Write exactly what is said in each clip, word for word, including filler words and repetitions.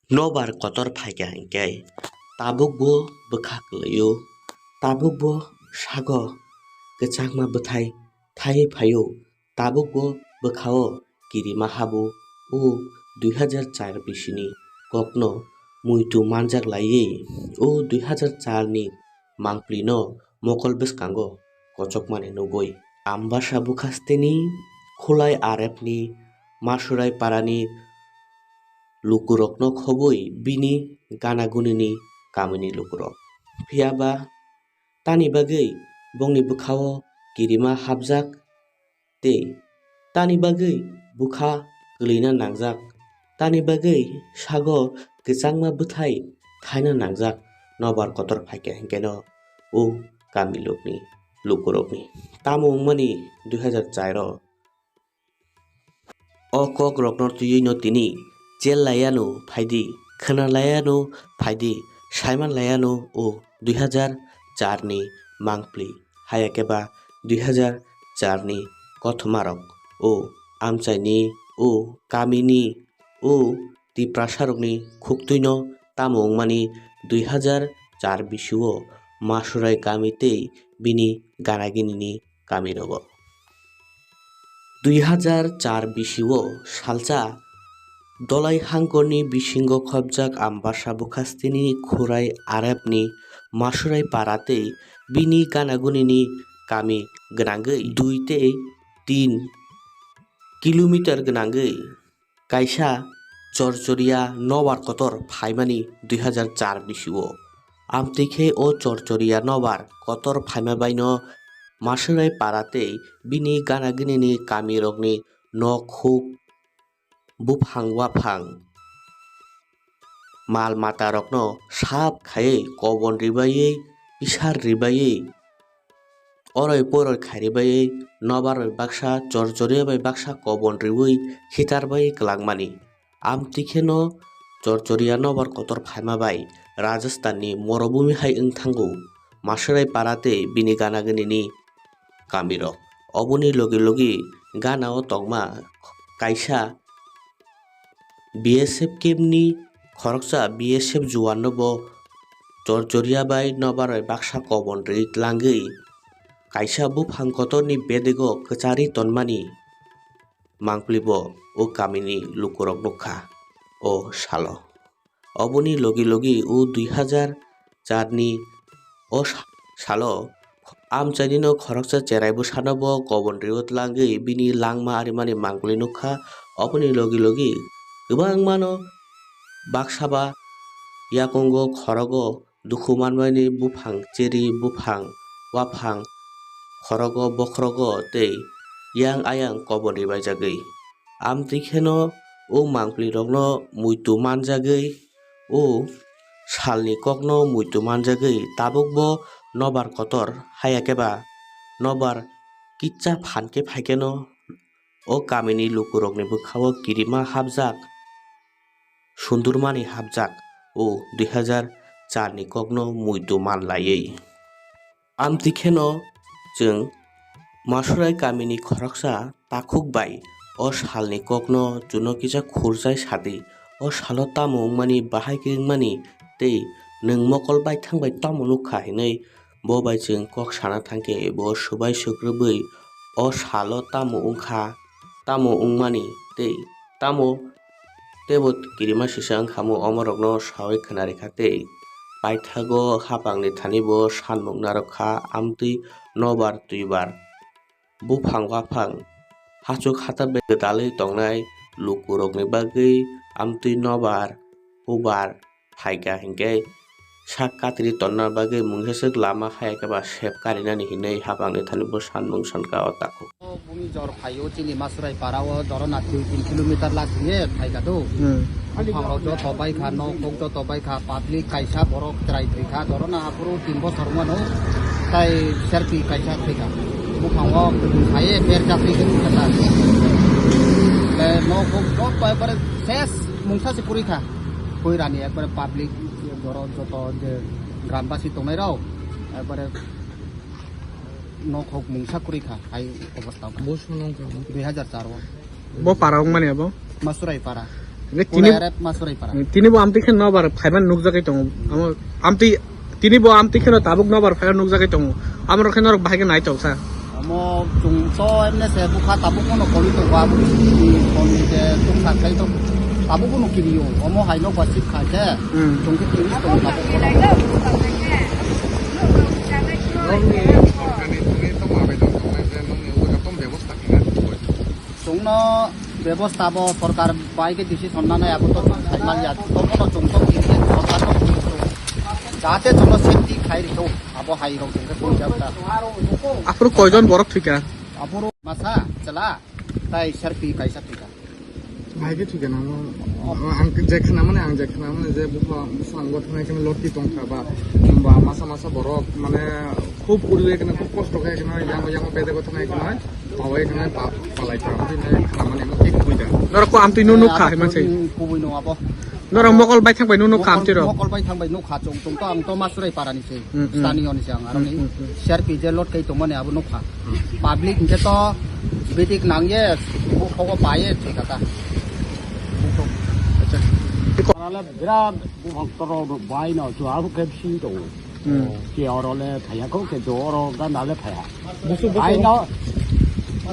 Nobar kotor phaikha hinkhe tabukbo bwkha kwlaio, tabukbo sago kwchangma bwthai thaiwi phaio, tabukbo bwkhao kirima habo. O dui hazar char bisini kokno muitu manjak laiwi o dui hazar char ni mangpli no mokol bwskango kochokmani nugwi Ambasa Bukhasteni Khulai R F ni Masurai parani lukurokno khobwi bini gana gunini kamini lukurok. Phiya ba tani bagwi bongni bwkhao kirima hapjak tei tani bagwi bwkha kwlwina nangjak, tani bagwi sago kwchangma bwthai thaina nangjak nobar kotor phaikha hinkhe no o kami lukni lukurokni. Tamo wngmani dui hazar char o. O kokrokno twiwi no tini chel laiya no phaidi, khwna laiya no phaidi, saiman laiya no o dui hazar char ni mangpli, haya khe ba dui hazar char ni kothomarok o amchaini, o kamini, o Tiprasarokni khuktwino tamo wngmani dui hazar char bisio Masurai kami tei bini ganaginini kamirogo. Dui hazar char bisio salsa Dolai hangkorni bisingo khopjak Ambasa Bukhastini Khurai R F ni Masurai para tei bini ganagunini kami gwnangwi dui tei tin kilometer gwnangwi kaisa chorchoriya nobar kotor phaimani dui hazar char bisio. Amtwi khe o chorchoriya nobar kotor phaima baino Masurai para tei bini gana ginini kamirokni nok huk, buphang waphang, mal matarokno sap khaiwi kobon ribaiwi, pisar ribaiwi, oroi poroi khairibaiwi nobar bai baksa, chorchoriya bai baksa kobon riwi khitar bai kwlangmani. Amtwi kheno chorchoriya nobar kotor phaima bai Rajasthanni Morobhumi hai wng thango Masurai para tei bini gana ginini kamirok. Oboni logi logi gana o tongma kaisa B S F camp ni khoroksa B S F juan no bo chorchoriya bai nobar bai baksa kobon rwi tlangwi kaisa buphang kotorni bedego kwchari tonmani mangpli bo o kamini lukurok nukha o salo. Oboni logi logi o dui hazar char ni o sa-, salo amchaini no khoroksa cherai bwsano bo kobon rwi tlangwi bini langma arimani mangpli nukha. Oboni logi logi kwbangmano baksa ba yakungo khorogo dukhu manmani buphang cheri, buphang waphang, khorogo bokhrogo tei yang ayang kobon rwi baijagwi. Amtwi kheno o mangpli rokno muitu manjagwi, o salni kokno muitu manjagwi tabukbo nobar kotor, haya khe ba nobar kitsa phan khe phai kheno o kamini lukurokni bwkhao kirima hapjak, sundurmani hapjak o dui hazar char ni kokno muitu man laiwi. Amtwi kheno chwng Masurai kamini khoroksa takhuk bai o salni kokno chuno kisa khurjai sadi. O salo tamo wngmani, bahai khe wngmani tei nwng mokol baithang bai tamo nukha hinwi bo bai chwng kok sana thangkhe bo swbai swkrwbwi o salo tamo wngkha, tamo wngmani tei tamo teibo kirima sisa wngkha mo omorokno sawi khwnarikha tei paithago hapangni thani bo sanmung narwkha amtwi nobar twibar buphang waphang hachuk hatar bai gwdalwi tongnai lukurokni bagwi amtwi nobar hubar phaikha hinkhe sak katri tonna bagwi mungsa swk lama haya khe ba sep karinani hinwi hapangni thani bo sanmung sankha o takhuk. O bumi jor phaio chini Masurai para o dorona dui tin kilometer lak hinwi phaikha do. Hmm. Buphang rok joto baikha, nok hok joto baikha, public kaisa borok chwrai thwikha, dorona aphuru tin bosor wngmano tai serpi kaisa thwikha. Buphang o khaiye berjak thwikha ta. Le nok hok joto ekbare ses mungsa se kwrwikha. Koirani ekbare public borok joto je grambasi tongnai rok ekbare nok hok mungsa kwrwikha hai obostha wngkha. Bo sono wngkha bo? Dui hazar char o. Bo para wngmani abo? Masurai para. Hingke tini, Pura eret Masurai para. Tini bo amtwi khe nobar phaiman nukjagwi tongo. Amo amtwi, tini bo amtwi kheno tabuk nobar phaiman nukjagwi tongo. Amorok khe norok bahai khe naitok sa. Omo chwng so emne se bukha tabuk no koli tongo, abo ni koli je tuk sak khai tongo. Tabuk no kiri o. Omo hai no ba sik khai khe. Hmm. Chwng khe kiri tongo tabuk no. Nokni sorkarni thani tamo abedan tongnai je nokni ulo joto bebosta khe na. Chwngno bebosta bo sorkar bai khe decision nanai, abo to chwng sai man ya. Tomono chwng to kiri khe sorkar no kiri khe. Jate chwngno safety khai rito, abo hai rok chwng khe koi jak ta. Aphuru koijon borok thwikha? Aphuru masa, chwla, tai serpi kaisa thwikha. Bahai khe thwikha nang. Ang je khna mani, ang je khna mani je bupha bwskango thangwi kheno lotwi tongkha ba, ba masa masa borok mane khub uriwi kheno khub kosto khe kheno yang yang bede bo thangwi kheno. Pawai khna pa-, palai ta, amtwi nai khna mani mo tik koi da. Norok ko amtwi no nukha, hai manse. Kubui no abo. Norok mokol bai thang bai no nukha amtwi rok. Mokol bai thang bai nukha, chwng, chwng to ang to Masurai para ni se. Hmm, hmm. Stani oni se ang aroni. Hmm, hmm, hmm. C R P je lot kai tongmani abo nukha. Hmm. Public hingke to bidik nangye, bukhogo paye thikata. Acha. Arale birat buphang toro bai no, chwng abo khe bising tongo. Hmm. Ke oro le thaya ko, ke do oro ganda le thaya. Busu, busu. Ai no,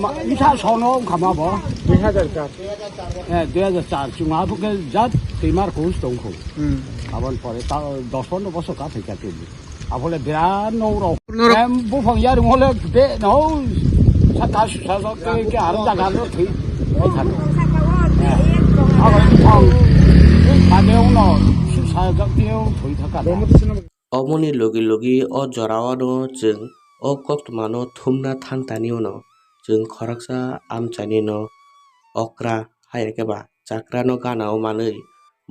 ma, isa sono kama bo. Dui hajar char. Eh, dui hajar char. Chwng abo khe jat timar khus tong khu. Hmm. Abon pore ta dos pondro bosor ka thai ka tini. Abo le birat no ro. Norok em buphang yar mo le de no. Sa ta sa sa ke ke ar jaga no thui. Ai kha. Eh. Abo buphang. Ade uno sa sa ke thui thaka. Omoni logi logi o jorao no chwng o koktwmano thumna thang tani uno chwng khoroksa amchaini no okra hai khe ba chakra no gana o manwi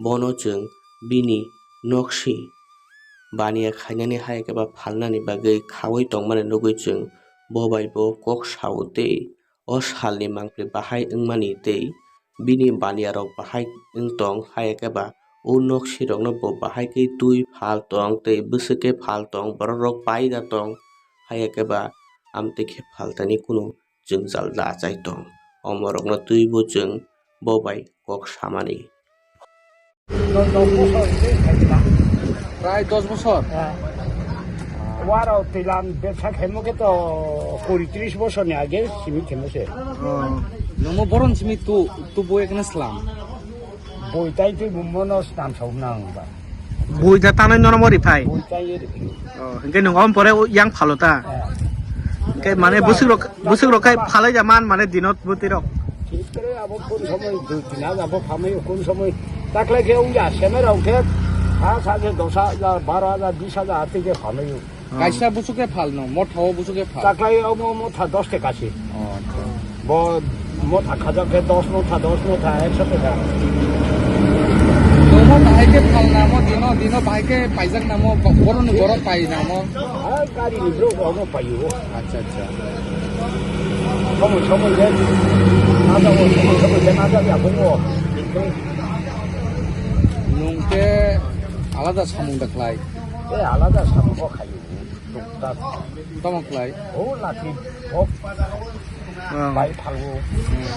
bono chwng bini noksi baniya khainani hai khe ba phalnani bagwi khaui tongmani nugwi chwng bo bai bo kok sao tei o salni mangpli bahai wngmani tei bini baniya rok bahai wng tong, hai khe ba o noksi rokno bo bahai khe twi phal tong tei bwswk khe phal tong, borok rok pai da tong, hai khe ba amtwi khe phal tani kunu jwngjal da achai tong. Omo rokno twi bo chwng bo bai kok samani. Prai dos bosor? Waro twilam bebsa khaimukhe to kuri tris bosorni age simi khaimukhe. Nungmo boron simi tu, tu bo ekna slam. Boi tai twi bumbono stam sauna ang ba. Boi da tanai nono mori phai. Boi tai ye rikhi. Oh, hingke nung om pore yang phalo ta. Hingke mane busuk rok, busuk rok kai phalai ja man mane dinot buti rok. Thik kore abo kun somoi dui tin hajar bo phamai, kun somoi taklai khe ungya semera ungkhe pas hajar, dos hajar, baro hajar, bis hajar ati khe phamai. Kaisa busuke phal no, motha o busuke phal. Taklai omo motha dos teka se. Oh, acha. Bo motha khajak khe dos motha, dos motha, ekso teka. Nomo bahai khe phal namo, dino, dino bahai khe paijak namo, bo-, boroni borok pai namo. Ah, gari ni bro, omo paio. Acha, acha. Somoi, somoi je, najago, somoi, somoi je, najago, ya, bungo. Nung khe alada samung da khlai. Eh, alada samung bo khaio. Tuktak. Tamo khlai? Oh, lati. Oh. Ah. Bai phalgo. Hmm.